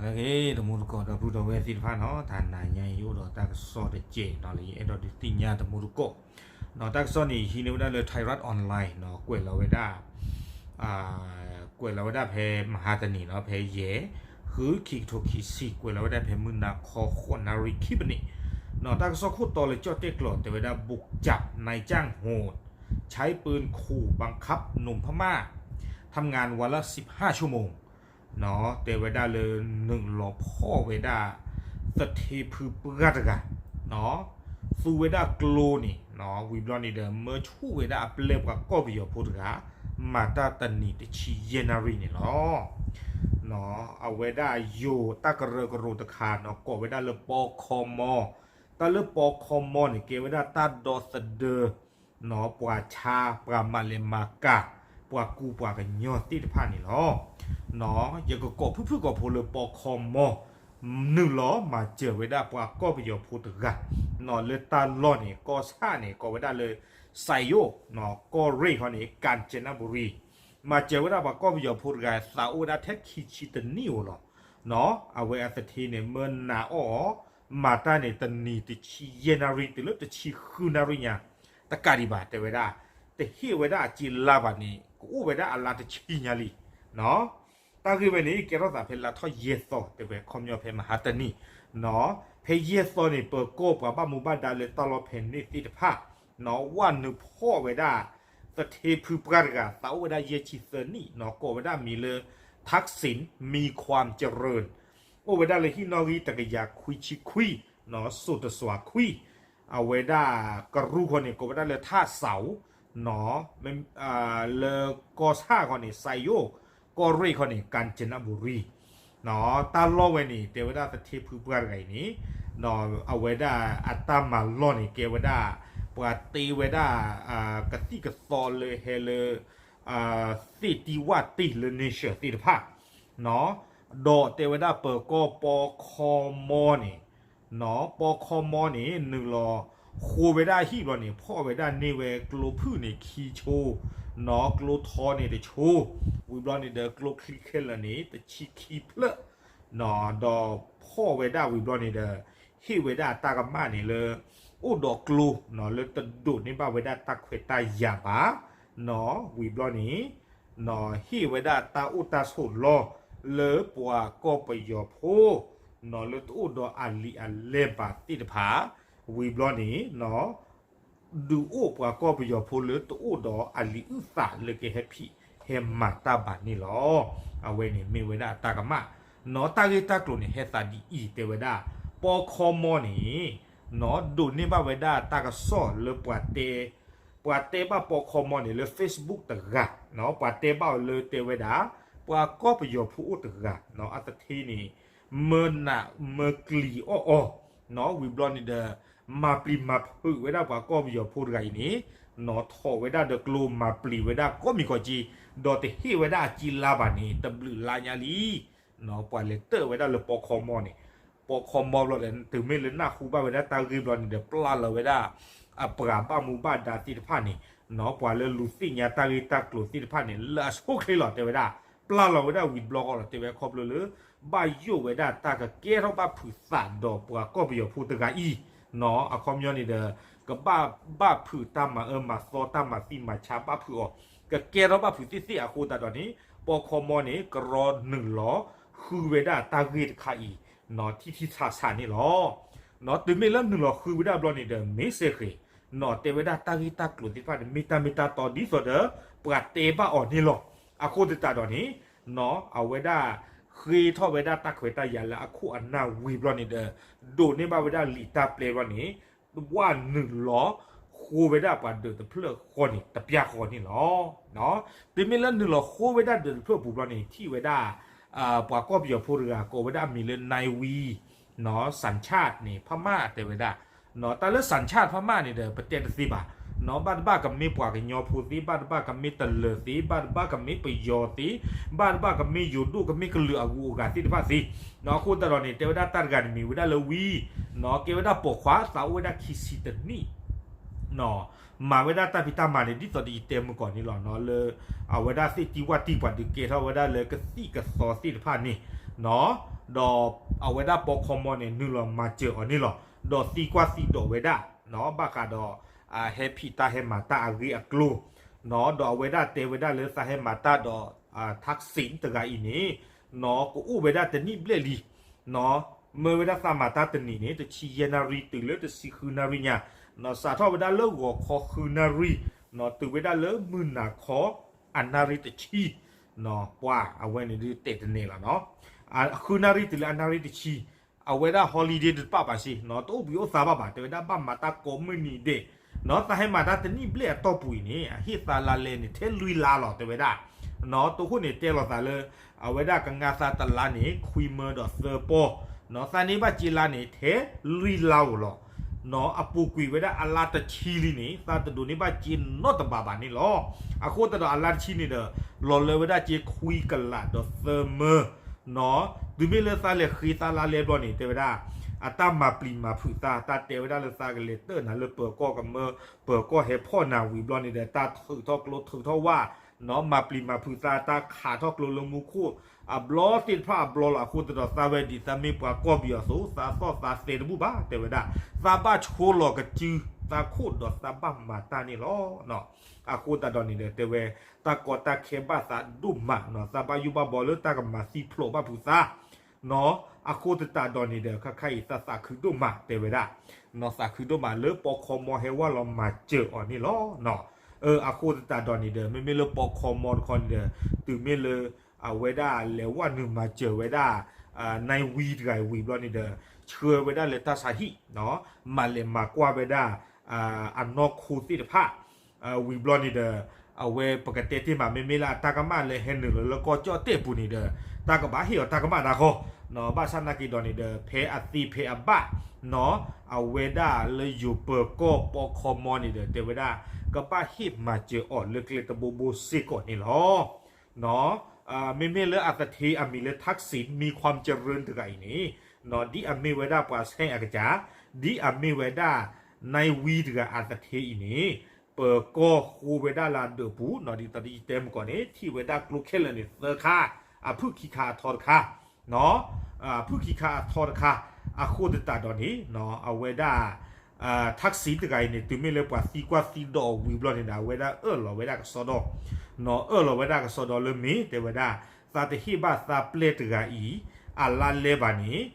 ကဲ တမူတကိး ဒီပုၢ်ဒီဝဲၢ်သ့ၣ်တဖၣ်နီၤ, တနၤညါအံၤ ယအိၣ်ဒီးတၢ်ကစီၣ်တစဲးနီၤ လၢယအဲၣ်ဒိးဒုးသ့ၣ်ညါတမူတကိးနီၤ. တၢ်ကစီၣ်န့ၣ် ဟံးန့ၢ်ဝဲဒၣ်လၢ Thairath Online နီၤ, ကွဲးလီၤဝဲဒၣ် ကွဲးလီၤဝဲဒၣ်ဖဲမဟါတနံၤနီၤ, ဖဲယဲၢ် ဃု ခံကထိခံဆံ, ကွဲးလီၤဝဲဒၣ်ဖဲမုၢ်နၤခီ ဃိးနၣ်ရံၣ်ခံပနံးနီၤ. တၢ်ကစီၣ်ခိၣ်တီလၢကၠီၣ်တဲၣ်ကျိာ် တဲဝဲဒၣ် บุกจับนายจ้างโหด ใช้ปืนขู่บังคับหนุ่มพม่า ทำงานวันละสิบห้าชั่วโมง နီၤ, တဲဝဲဒၣ်လၢ နုာ်လီၤဖီၣ်ဝဲဒၣ် သထ့ဖုပှၢ်တဂၤနီၤ, သူဝဲဒၣ်ကျိန့ၣ်နီၤ, ဝံၤဘျီန့ၣ်ဒီး မၢဆူၣ်ဝဲဒၣ်အပျဲၢ်ပှၤကီၢ်ပယီၤဖိတဂၤ မၤတၢ်တနံၤတဆံယဲၢ်နၣ်ရံၣ်န့ၣ်လီၤ. နီၤ, အဝဲဒၣ်ယိၤတၢ်ကရၢကရိတခါနီၤ, ကိးဝဲဒၣ်လၢပီခီမီ, တၢ်လၢပီခီမီန့ၣ် ကဲဝဲဒၣ်တၢ်ဒီသဒၢ နီၤ, ပှၤဆါ ပှၤမၤလဲၤမၤကၤ ပှၤကူပှၤကညီသ့ၣ်တဖၣ်န့ၣ်လီၤ. နီၤ, ယကကိးဖုၣ်ဖုၣ်ကိာ်ဖိလၢပီခီမီ နုာ်လီၤမၤစၢၤဝဲဒၣ်ပှၤကီၢ်ပယီၤဖိတဂၤနီၤ, လၢတၢ်လီၢ်န့ၣ် ကီၢ်ဆၣ်န့ၣ် ကိးဝဲဒၣ်လၢ စဲးယိၣ်နီၤ, ကီၢ်ရ့ၣ်ခီန့ၣ် ကၣ်စနဘူရံ, မၤစၢၤဝဲဒၣ်ပှၤကီၢ်ပယီၤဖိတဂၤ သးအိၣ်ဝဲဒၣ်ထဲခံဆံတနံၣ်ဧိၤလီၤ. နီၤ, အဝဲအသထ့န့ၣ် မၢနၤအီၣ်အီၤ မၤတၢ်န့ၣ်တနံၤတဆံယဲၢ်နၣ်ရံၣ် တုၤလၢတဆံဃုနၣ်ရံၣ်ညါ, တကးဒံးဘၣ် တဲဝဲဒၣ် တဟ့ၣ်ဝဲဒၣ်အစ့လါဘၣ်န့ၣ် ကအိၣ်ဝဲဒၣ်အလါတဆံညါလံ. နီၤ, တၢ်ဂ့ၢ်ဝဲန့ၣ် ကဲထီၣ်သးဖဲလါထီၣ်ယဲၢ်သီ တဲဝဲ ခီပညီဖဲမဟါတနံၤ, နီၤ, ဖဲယဲၢ်သီန့ၣ် ပၢၤကီၢ်ပှၤဘၣ်မူဘၣ်ဒါလၢတၢ်လီၢ်ဖဲန့ၣ်သ့ၣ်တဖၣ် နီၤ, ဝဲနုာ်ဖီၣ်ဝဲဒၣ် သထ့ဖုပှၢ်တဂၤ သးအိၣ်ဝဲဒၣ်ယဲၢ်ဆံသၢနံၣ် နီၤ, ကိးဝဲဒၣ်မံၤလၢ ထၢၣ်စ့ၣ် မံခွၣ်ကရၢၣ်, အိၣ်ဝဲဒၣ်လၢဟံၣ်နီၣ်ဂံၢ်တကယၤခွံဆံခွံ နီၤ, စိၤတစွးခွံ, အဝဲဒၣ်ကရူၢ်ခီန့ၣ် ကိးဝဲဒၣ်လၢထၣ်စးဧိၤ, နီၤ, လၢကီၢ်ဆၣ်ခီန့ၣ် စဲးယိၣ်, ကီၢ်ရ့ၣ်ခီန့ၣ် ကၣ်စနဘူရံ နီၤ, တၢ်လီၢ်ဝဲန့ၣ် တဲဝဲဒၣ်သထ့ဖုပှၢ်တဂၤအံၤန့ၣ် နီၤ, အဝဲဒၣ်အတၢ်မၤလီၢ်န့ၣ် ကဲဝဲဒၣ် ပှၤတ့ဝဲဒၣ် ကသံၣ်ကသီလၢဟဲလၢ သ့ၣ်တံၢ်ဝၣ်တံၢ်လၢ နံၣ်ဆၢၣ် သ့ၣ်တဖၣ်, နီၤ, ဒီးတဲဝဲဒၣ်ပၢၤကီၢ်ပီခီမီန့ၣ် နီၤ, ပီခီမီန့ၣ် နုာ်လီၤဃိဝဲဒၣ်ဟံၣ်ဘျီန့ၣ် ဖီၣ်ဝဲဒၣ်န့ၢ်ဝဲကျိဖုၣ်န့ၣ်ခံဆိ, နီၤ, ကျိထီန့ၣ်တဆိ, ဝံၤဘျီန့ၣ်ဒီးကျိချံခဲလၢာ်န့ၣ် တဆံခံဖျၢၣ်, နီၤ, ဒီးဖီၣ်ဝဲဒၣ်ဝံၤဘျီန့ၣ်ဒီး ဟ့ၣ်ဝဲဒၣ်တၢ်ကမၣ်န့ၣ်လၢ အိၣ်ဒီးကျိ နီၤ, လၢတဒိးန့ၢ်ဘၣ်ဝဲဒၣ်တၢ်ခွဲးတၢ်ယာ်ဘၣ်, နီၤ, ဝံၤဘျီန့ၣ် နီၤ, ဟ့ၣ်ဝဲဒၣ်တၢ်အိၣ်တၢ်ဆိးလီၢ်လၢပှၤကီၢ်ပယီၤဖိ, နီၤ, လၢတအိၣ်ဒီးအလံာ်အလဲၢ်ဘၣ်သ့ၣ်တဖၣ်, ဝံၤဘျီန့ၣ် နီၤ, ဒုးအိၣ်ပှၤကီၢ်ပယီၤဖိလၢတအိၣ်ဒီးအလံာ်အုၣ်သးလၢကဟဲဖံးဟဲမၤတၢ်ဘၣ်န့ၣ်လီၤ. အဝဲန့ၣ်မ့ၢ်ဝဲဒၣ်တၢ်ကမၣ်, နီၤ, တၢ်ဂ့ၢ်တၢ်ကျိၤန့ၣ် ဟဲသးဒ်အံၤ တဲဝဲဒၣ် ပီခီမီန့ၣ် နီၤ, ဒိးန့ၢ်ဘၣ်ဝဲဒၣ်တၢ်ကစီၣ်လၢပှၤတဲ ပှၤတဲဘၣ်ပီခီမီန့ၣ်လၢ Facebook တဂၤ, နီၤ, ပှၤတဲဘၣ်အီၤလၢတဲဝဲဒၣ် ပှၤကီၢ်ပယီၤဖိအိၣ်တဂၤ, နီၤ, အသထ့န့ၣ် မၢနးမၢကျံၤအီၣ်အီၤ, နီၤ, ဝံၤဘျီန့ၣ်ဒီး မၤပျံၤမၤဖုးဝဲဒၣ်ပှၤကီၢ်ပယီၤဖိတဂၤအံၤန့ၣ်, နီၤ, ထီၣ်ဝဲဒၣ်ဒီးကျိမၤပျံၤဝဲဒၣ်ကိးမံၤကိးက့, ဒီးတဟ့ၣ်ဝဲဒၣ်အစ့လါဘၣ်န့ၣ် တဘျုးလါညါလံ, နီၤ, ပှၤလဲၤတၢၣ်ဝဲဒၣ်လၢပီခီမီန့ၣ်, ပီခီမီဘျီဒီး တုၤမ့ၢ်လၢနၢ်ဟူဘၣ်ဝဲဒၣ်တၢ်ဂ့ၢ်ဘျီန့ၣ်ဒီး ပျၢ်လီၤဝဲဒၣ် အပှၤဘၣ်မူဘၣ်ဒါသ့ၣ်တဖၣ်န့ၣ်, နီၤ, ပှၤလၢလူၤသ့ၣ်ညါတၢ်ဂ့ၢ်တၢ်ကျိၤသ့ၣ်တဖၣ်န့ၣ် လၢအဆိအချ့လီၤ တဲဝဲဒၣ်, ပျၢ်လီၤဝဲဒၣ်ဝံၤတဘျီဃီလီၤ တဲဝဲခီဖျိလၢ ဘၣ်ယိၣ်ဝဲဒၣ်တၢ်ကကဲထီၣ်ဘၣ်ဖုးသးဒီးပှၤကီၢ်ပယီၤဖိတဂၤအံၤ, နီၤ, အခီပညီန့ၣ်ဒီး ကဘၣ်ဘၣ်ဖုးတၢ်မၤအၢမၤသီ တၢ်မၤသံမၤဆါဘၣ်ဖုးအီၤ, ကကဲထီၣ်ဘၣ်ဖုးသ့ၣ်သ့ၣ်အဃိသတးဒီးန့ၣ် ပီခီမီန့ၣ် ကရီနုာ်လီၤဃုဝဲဒၣ်တၢ်ဂ့ၢ်တခါအံၤ, နီၤ, ထံထံဆးဆးန့ၣ်လီၤ. နီၤ, တုၤမ့ၢ်လၢနုာ်လီၤဃုဝဲဒၣ်ဘျီန့ၣ်ဒီး မ့ၢ်စ့ၢ်ကီး, နီၤ, တဲဝဲဒၣ်တၢ်ဂ့ၢ်တၢ်ကျိၤသ့ၣ်တဖၣ်န့ၣ် မ့ၢ်တၢ်မ့ၢ်တၢ်တီဒ်သိးဒီး ပှၤတဲဘၣ်အီၤန့ၣ်လီၤ. အဃိသတးဒီးန့ၣ်, နီၤ, အဝဲဒၣ် ဃ့ထီၣ်ဝဲဒၣ်တၢ်ခွဲးတၢ်ယာ်လၢအခိၣ်အနၢ်ဝံၤဘျီန့ၣ်ဒီး ဒိးန့ၢ်ဘၣ်ဝဲဒၣ်လံာ်တၢ်ပျဲဘျီန့ၣ် ဝဲနုာ်လီၤဃိဝဲဒၣ်ပှၤဒၢးတဖျၢၣ်ဃီန့ၣ် တပျၢ်ဃီန့ၣ်လီၤ. တုၤမ့ၢ်လၢနုာ်လီၤဃိဝဲဒၣ်ဒၢးတဖျၢၣ်ပူၤဘျီန့ၣ် ထံၣ်ဝဲဒၣ် ပှၤကီၢ်ပယီၤဖိတဂၤ ကိးဝဲဒၣ်အမံၤလၢ နၢၢ်ဝံ, နီၤ, စၣ်ဆၣ်န့ၣ် ဖးမၢ်တဲဝဲဒၣ်, နီၤ, တၢ်လၢစၣ်ဆၣ်ဖးမၢ်န့ၣ်ဒီး ပတဲတသ့ဘၣ်, နီၤ, ဘၣ်တဘၣ်ကမ့ၢ်ပှၤကညီဖိသ့, ဘၣ်တဘၣ်ကမ့ၢ်တလၢၤသ့, ဘၣ်တဘၣ်ကမ့ၢ်ပယီၤသ့, ဘၣ်တဘၣ်ကမ့ၢ်ယိၤဒိၣ် ကမ့ၢ်ကလုာ်အဂုၤအဂၤသ့ၣ်တဖၣ်သ့, နီၤ, အဃိသတးဒီးန့ၣ် တဲဝဲဒၣ်တၢ်တဂၤန့ၣ်မံၤဝဲဒၣ်လၢဝံ, နီၤ, ကဲဝဲဒၣ်ပိာ်ခွါ သးအိၣ်ဝဲဒၣ်ခံဆံတနံၣ် နီၤ, မၤဝဲဒၣ်တၢ်ဖံးတၢ်မၤန့ၣ် ဒ်သိးဒီးယတဲမုၢ်ကီၢ်န့ၣ်လီၤ, နီၤ, လၢ အဝဲဒၣ်သ့ၣ်တံၢ်ဝၣ်တံၢ်ပှၤဒုးကဲထီၣ်ဝဲဒၣ်လၢကသံၣ်ကသီသ့ၣ်တဖၣ်န့ၣ်, ဒီးအဝဲဒၣ်ပိာ်ခီမီန့ၣ် နုာ်လီၤမၤစၢၤအီၤန့ၣ်လီၤ. ဒီးသံကွၢ်သံဒိးဝဲဒၣ် ဘၣ်ဃးဒီး ဟဲဖံးတၢ်ဟဲမၤတၢ်အဂ့ၢ်အကျိၤ ဒီးအဝဲဒၣ်တဲဝဲဒၣ်လၢသးဟဲမၤတၢ်ဒီး Thaksin တဂၤအံၤန့ၣ် ကအိၣ်ဝဲဒၣ်တနံၣ်ဘျဲၣ်လံ မၢဝဲဒၣ်သးမၤတၢ်တနံၤန့ၣ် တဆံယဲၢ်နၣ်ရံၣ်တုၤလၢတဆံဃုနၣ်ရံၣ်ညါ, စးထီၣ်ဝဲဒၣ်လၢဂီၤခီဃုနၣ်ရံၣ် တုၤဝဲဒၣ်လၢမုၢ်နၤခီအနၣ်ရံၣ်တဆံ, ပှၤအဝဲန့ၣ်ဒုးတဲတနဲၣ်လီၤနီၤ. ဃုနၣ်ရံၣ်တုၤလၢအနၣ်ရံၣ်တဆံ အဝဲဒၣ် holiday တပာ်ဘၣ်စ့ၢ် တအိၣ်ဘှံးအိၣ်သါဘၣ်ဘၣ် တဲဝဲဒၣ်ဘၣ်မၤတၢ်ကိးမုၢ်နံၤဒဲး, သးဟဲမၤတၢ်တနံၣ်ဘျဲၣ်အတီၢ်ပူၤအံၤန့ၣ် အဟ့ၣ်သးလါလဲန့ၣ် ထဲလွံၢ်လါလီၤ တဲဝဲဒၣ် တိခိၣ်န့ၣ်တဲလီၤသးလၢ အဝဲဒၣ်ကငါသးတလါန့ၣ် ခွံမၢဒီးသၢပီၢ်, သးန့ၢ်ဘၣ်စ့လါန့ၣ် ထဲလွံၢ်လါဧိၤလီၤ. အပူၤကွံာ်ဝဲဒၣ်အလါတဆံလံန့ၣ် သးတဒိးန့ၢ်ဘၣ်စ့နီတဘးဘၣ်န့ၣ်လီၤ. အဃိသတးဒီးအလါတဆံန့ၣ်ဒီး လီၤလၢဝဲဒၣ်စ့ခွံကလးဒီးသၢမၢ နီၤ, တုၤမ့ၢ်လၢသးလဲၤဃ့သးလါလဲဘျီန့ၣ် တဲဝဲဒၣ် အတၢ်မၤပျံၤမၤဖုးသး တၢ်တဲဝဲဒၣ်လၢသးကလဲၤတၢၢ်နၤလၢပၢၤကီၢ်ကမၢ ပၢၤကီၢ်ဟဲဖီၣ်နၤဝံၤဘျီန့ၣ်ဒီး တၢ်ထုးထီၣ်ကျိထုးထီၣ်ဝၣ် နီၤ, မၤပျံၤမၤဖုးသး တၢ်ခးထီၣ်ကျိလၢမူခိၣ် အဘျီသ့ၣ်တဖၣ်အဘျီလီၤ. အဃိသတးဒီးသးဝဲဒ်သးမ့ၢ်ပှၤကီၢ်ပယီၤအသိး သးသီၣ်သးသဲတဘူၣ်ဘၣ် တဲဝဲဒၣ်, သးဘၣ်ဆိလီၤကစုသးခိၣ်ဒီးသးဘၣ်မၤတၢ်န့ၣ်လီၤ. အဃိသတးဒီးန့ၣ်ဒီး တဲဝဲ တၢ်ကီတၢ်ခဲဘၣ်သးဒိၣ်မးနီၤ, သးဘၣ်ယိၣ်ဘၣ်ဘီလၢတၢ်ကမၤသံဖျိးဘၣ်ဖုးသး နီၤ, အဃိသတးဒီးန့ၣ်ဒီး ခါခါအံၤသးသးခုဒိၣ်မး တဲဝဲဒၣ်, နီၤ, သးခုဒိၣ်မးလၢပိာ်ခီမီဟဲဝဲလီၤမၤစၢၤအီၤန့ၣ်လီၤ. အဃိသတးဒီးန့ၣ်ဒီး မ့မ့ၢ်လၢပိာ်ခီမီတခီန့ၣ်ဒီး တုၤမ့ၢ်လၢ အဝဲဒၣ်လဲၤဝဲနုာ်မၤစၢၤဝဲဒၣ် နၢၤဝံတဂၤအံၤဝံၤဘျီန့ၣ်ဒီး ဆှၢဝဲဒၣ်လၢတၢ်ဆါဟံၣ် နီၤ, မၤလဲၤမၤကွၢ်ဝဲဒၣ် အနီၢ်ခိသ့ၣ်တဖၣ် ဝံၤဘျီန့ၣ်ဒီး အဝဲပကတဲတ့ၢ်မး မ့မ့ၢ်လၢအတၢ်ကမၣ်လၢဟဲနုာ်လီၤလၢကီၢ်ကၠီၣ်တဲၣ်ပူၤန့ၣ်ဒီး တၢ်ကဘၣ်ဟ့ၣ်အီၤတၢ်ကမၣ်ဒၣ်ဃီ, နီၤ, ဘၣ်ဆၣ်နာ်က့ဒီးန့ၣ်ဒီး ဖဲအသ့ဖဲအဘၣ် နီၤ, အဝဲဒၣ်လၢယိၤပၢၤကီၢ်ပိာ်ခီမီန့ၣ်ဒီး တဲဝဲဒၣ် ကဘၣ်ဟ့ၣ်မၤစၢၤအီၤလၢကျဲတဘိဘိစ့ၢ်ကီးန့ၣ်လီၤ. နီၤ, မ့မ့ၢ်လၢအသထ့အမံၤလၢ Thaksin မံခွါကရၢၢ် တဂၤအံၤန့ၣ် နီၤ, ဒ်အမ့ၢ်ဝဲဒၣ်ပှၤဆဲးအကစၢ် ဒ်အမ့ၢ်ဝဲဒၣ် နၢၤဝံတဂၤအသထ့အံၤန့ၣ် ပၢၤကီၢ်ဃိဝဲဒၣ်လၢအဒၢးပူၤ နီၤ, ဒ်သိးဒ်ယတဲမုၢ်ကီၢ်န့ၣ် ထံၣ်ဝဲဒၣ်ကျိခဲလၢာ်န့ၣ်သၢခါ, အဖုၣ်ခံခါအထီတခါ, နီၤ, အဖုၣ်ခံခါအထီတခါ, အဃိသတးဒီးန့ၣ် နီၤ, အဝဲဒၣ် Thaksin တဂၤအံၤန့ၣ် တုၤမ့ၢ်လၢပှၤသံကွၢ်သံဒိးအီၤဝံၤဘျီန့ၣ်ဒီး အဝဲဒၣ်အၢၣ်လီၤဝဲဒၣ်ကစီဒီ, နီၤ, အၢၣ်လီၤဝဲဒၣ်ကစီဒီလၢမ့ၢ် တဲဝဲဒၣ် သးတဟ့ၣ်ဘၣ်သးပျဲၢ်တဂၤအံၤ အလါလဲဘၣ်န့ၣ်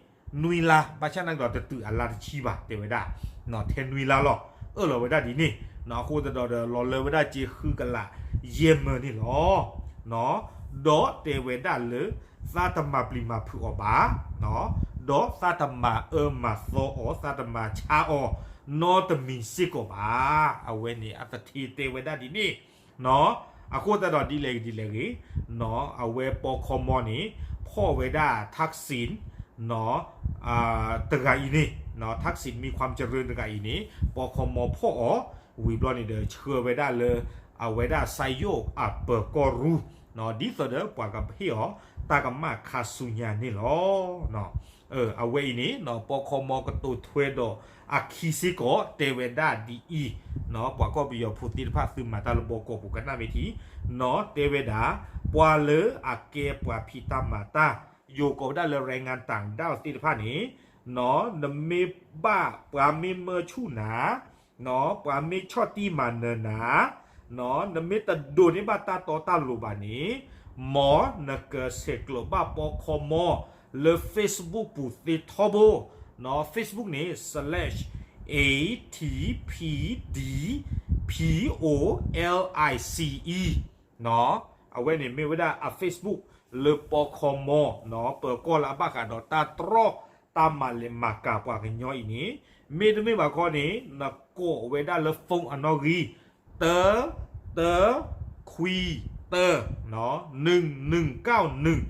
နွံလါ, ဘၣ်ဆၣ်နာ်က့ဒီးတတုၤအလါတဆံဘၣ် တဲဝဲဒၣ်, နီၤ, ထဲနွံလါလီၤ, အၢၣ်လီၤဝဲဒၣ်ဒ်န့ၣ်, နီၤ, အဃိသတးဒီး လီၤလၢဝဲဒၣ်စ့ဃုကလးယဲၢ်မၢန့ၣ်လီၤ. နီၤ, ဒီးတဲဝဲဒၣ်လၢ သးတမၤပျံၤမၤဖုးအီၤဘၣ်, နီၤ, ဒီးသးတမၤအၢမၤသီအီၤ, သးတမၤဆါအီၤ နီတမံၤစ့ၢ်ကီးဘၣ်. အဝဲန့ၣ်အသထ့တဲဝဲဒၣ်ဒ်န့ၣ်, နီၤ, အဃိသတးဒီးဒ်လဲၣ်ဂ့ၤဒ်လဲၣ်ဂ့ၤ, နီၤ, အဝဲပိာ်ခီမီန့ၣ် ဖီၣ်ဝဲဒၣ် Thaksin နီၤ, တဂၤအံၤန့ၣ်, နီၤ, Thaksin မံခွါကရၢၢ် တဂၤအံၤန့ၣ် ပိာ်ခီမီဖီၣ်အီၤ, ဝံၤဘျီန့ၣ်ဒီး ဆှၢဝဲဒၣ်လၢ အဝဲဒၣ် စါယိၣ်အပၢၤကီၢ်ရူ နီၤ, ဒ်သိးဒီးပှၤကဟ့ၣ်အီၤ တၢ်ကမၣ်ခါဆူညါန့ၣ်လီၤ. အဝဲအံၤန့ၣ် နီၤ, ပိာ်ခီမီကတိၤထွဲဒီးအခံစ့ၢ်ကီး တဲဝဲဒၣ်ဒ်အံၤ, နီၤ, ပှၤကီၢ်ပယီၤဖိသ့ၣ်တဖၣ်သုမၤတၢ်လၢဘီကီၢ်ပူၤ ကနၣ်မ့ၢ်ထံ, နီၤ, တဲဝဲဒၣ် ပှၤလၢအကဲပှၤဖံးတၢ်မၤတၢ် ယိၤကိးဝဲဒၣ်လၢ แรงงานต่างด้าว သ့ၣ်တဖၣ်န့ၣ်, နီၤ, နမ့ၢ်ဘၣ်ပှၤမ့ၢ်မၢဆူၣ်နၤ နီၤ, ပှၤမ့ၢ်ဆီၣ်တံၢ်မၤနၢၤနၤ, နီၤ, နမ့ၢ်တဒိးန့ၢ်ဘၣ်တၢ်တီတၢ်လိၤဘၣ်န့ၣ်, မ်နကဆဲးကျိးဘၣ်ပိာ်ခီမီလၢ Facebook ပူၤသ့ထီဘိ, နီၤ, Facebook န့ၣ် slash A T P D P O L I C E နီၤ, အဝဲန့ၣ်မ့ၢ်ဝဲဒၣ်အ Facebook လၢပိာ်ခီမီ, နီၤ, ပၢၤကီၢ်လၢအဘၣ်ဃးဒီးတၢ်တြီ တၢ်မၤလဲၤမၤကၤပှၤကညီအံၤန့ၣ်, မ့တမ့ၢ်ဘၣ်ခီန့ၣ် နကိးဝဲဒၣ်လၢ phone အနီၣ်ဂံၢ် တၢ တၢ ခွံ တၢ နီၤ, နုၢ်နုၢ်ကၢ်နုၢ်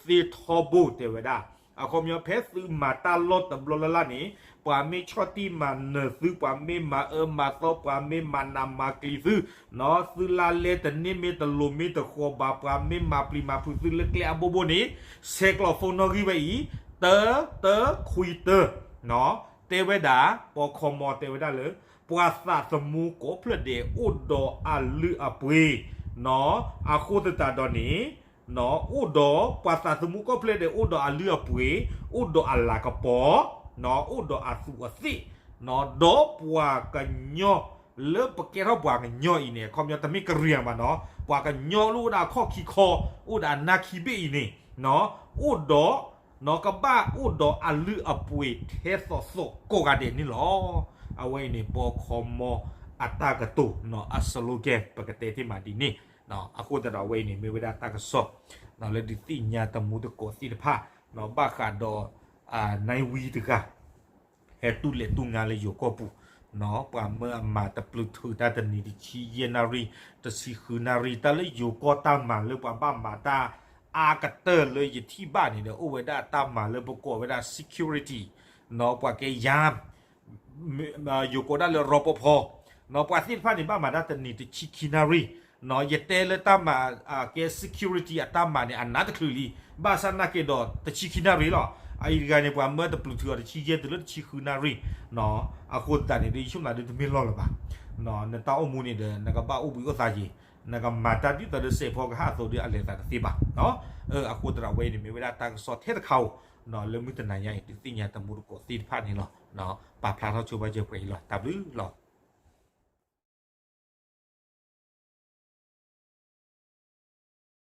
သ့ထီဘိ တဲဝဲဒၣ်. အခီပညီ ဖဲသုမၤတၢ်လီၢ်တဘျီလၢ်လၢ်န့ၣ်, ပှၤမ့ၢ်ဆီၣ်တံၢ်မၤနၢၤသု, ပှၤမ့ၢ်မၤအၢမၤသီ, ပှၤမ့ၢ်မၤနးမၤကျံၤသု, နီၤ, သုလါလဲတန့ၢ်မ့ၢ်တလိၤမ့ၢ်တဃီၤဘၣ်, ပှၤမ့ၢ်မၤပျံၤမၤဖုးသုလၢကျဲအဘိဘိန့ၣ်, ဆဲးကျိး phone နီၣ်ဂံၢ်ဝဲအံၤ တၢ တၢ ခွံ တၢ နီၤ, တဲဝဲဒၣ်, ပိာ်ခီမီတဲဝဲဒၣ်လၢ ပှၤသးသမူကိးဖျၢၣ်ဒဲးအိၣ်ဒီးအလုၢ်အပှ့ၤ, နီၤ, အဃိသတးဒီးန့ၣ် အိၣ်ဒီးပှၤသးသမူကီၢ်ဖျၢၣ်ဒီး အိၣ်ဒီးအလုၢ်အပှ့ၤ, အိၣ်ဒီးအလၤကပီၤ, အိၣ်ဒီးအသူးအသ့ၣ်, ဒီးပှၤကညီလၢပကဲထီၣ်ပှၤကညီအံၤန့ၣ် အခီပညီတမ့ၢ်ကရံၣ်မးနီၤ, ပှၤကညီလၢအိၣ်ဒၣ်အခီၣ်ခံခီ, အိၣ်ဒီးအနၢ်ခံဘ့ၣ်အံၤန့ၣ်, အိၣ်ဒီး နီၢ်ကဘၣ်အိၣ်ဒီးအလုၢ်အပှ့ၤထဲသိးသိးကိးဂၤဒဲးန့ၣ်လီၤ. အဝဲအံၤန့ၣ် ဘီခီမီအတၢ်ကတိၤနီၤ အ slogan ပကတဲတ့ၢ်မးဒ်န့ၣ်, အဃိသတးဒီးအဝဲအံၤန့ၣ် မ့ၢ်ဝဲဒၣ်တၢ်ကစီၣ် လၢဒုးသ့ၣ်ညါတမူတကိးသ့ၣ်တဖၣ် ဘၣ်ဃးဒီး နၢ်ဝံတဂၤ ဟဲတူၢ်လဲၤတူၢ်ငါလၢယိၤကီၢ်ပူၤ, ပှၤမၢအမၤတပျုာ်ထုးတၢ်တနံၤတဆံယဲၢ်နၣ်ရံၣ်, တဆံဃုနၣ်ရံၣ်, တၢ်လၢယိၤကီၢ်တၢ်မၤလၢပှၤဘၣ်မၤတၢ်အါကတၢၢ်လၢယထံၣ်ဘၣ်န့ၣ်ဒီး အိၣ်ဝဲဒၣ်တၢ်မၤလၢပကိးဝဲဒၣ် security နီၤ ပှၤကဲယါ ယိၤကိးဒၣ်လၢ ရီပီဖီ နီၤ ပှၤသ့ၣ်တဖၣ်န့ၣ် ဘၣ်မၤတၢ်တနံၤတဆံခံနၣ်ရံၣ်, နီၤ ယတဲလၢတၢ်မၤ ကဲ security အတၢ်မၤန့ၣ် အနးတချုးလံ, ဘၣ်ဆၣ်နာ်က့ဒီး တဆံခံနၣ်ရံၣ်လီၤ. အအံၤတဂၤန့ၣ် ပှၤမၢတပျုာ်ထုးအီၤတဆံယဲၢ်တုၤလၢတဆံဃုနၣ်ရံၣ်, နီၤ အဃိသတးန့ၣ် ဒ်ယဆိကမိၣ်ဒ်တမ့ၢ်လီၢ်လၢၤဘၣ်, နီၤ နတၢ်အိၣ်မူန့ၣ်ဒီး နကဘၣ်အိၣ်ဘှံးအိၣ်သါယံၤ, နကမၤတၢ်ဒ်သိးလၢစဲးဖီကဟၣ်အသိးဒီး အလဲၤသးတသ့ဘၣ်, နီၤ အဃိသတးဒီး အဝဲအံၤန့ၣ် မ့ၢ်ဝဲဒၣ်တၢ်ကစီၣ်ထဲတခါဧိၤ, နီၤ လၢမုၢ်တနၤညါအံၤ ဒုးသ့ၣ်ညါတမူတကိးသ့ၣ်တဖၣ်န့ၣ်လီၤ. ပာ်ဖျါထီၣ်ဆိပာ်စၢၤပှဲၤအံၤလီၤ. တၢ်ဘျုးလီၤ.